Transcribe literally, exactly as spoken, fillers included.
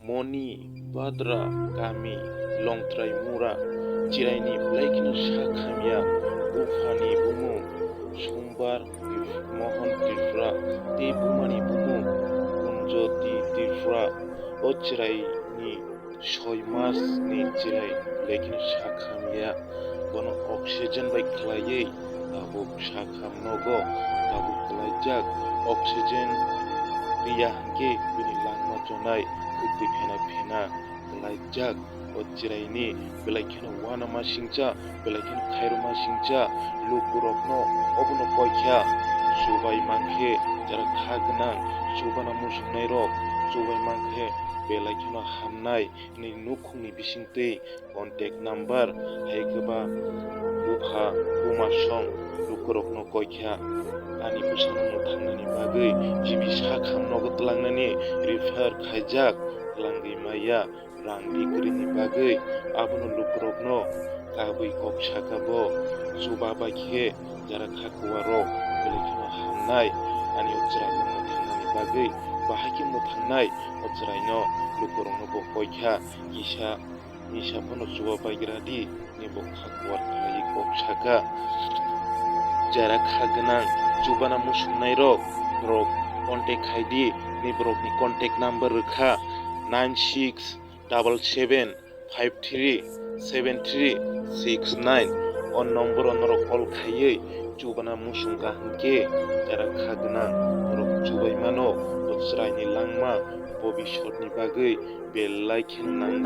Moni Badra kami Longtrai Mura chwraini belai kheno sak hamya buphani bumung Sumbar Tif-, Mohon Tripura tei bumani bumung Kunjoti Tripura. O chwraini soi mas ni chwrai belai kheno sak hamya. Bono oxygen bai khlaiwi tabuk sak ham nogo, tabuk kwlaijak. Oxygen riya hwnkhe bini langma chonai, khwtwi phena phena kwlaijak. O chwraini belai kheno uanama singcha, belai kheno khairokma singcha, lukurokno obono koikha, chubai mankhe jara kha gwnang, chubana muchungnairok chubai mankhe belai kheno hamnai. Nini nukhungni bisingtwi contact number hai khe ba bupha buma song lukurokno koikha. Ani bwsano mwthangnani bagwi G B sak ham nogo twlangnani refer khaijak twlangwi maya rang ri kwrwini bagwi. Abono lukurokno kabwi kok saka bo, chuba bai khe jara kha kuwarok belai kheno hamnai. Ani o chwraino mwthangnani bagwi bahai khe mwthangnai o chwraino lukurokno bo koikha. Kisa misa phano chuba baigra di, ni bo kha kuwar khlaiwi kok saka. Jara kha gwnang chubana muchungnairok, norok contact khai di, ni borokni contact number rwkha nine six double seven five three seven three six nine. O number o norok call khaiwi chubana muchungkha hwnkhe jara kha gwnang norok chubai mano, o chwraini langma bobisotni bagwi belai kheno nang.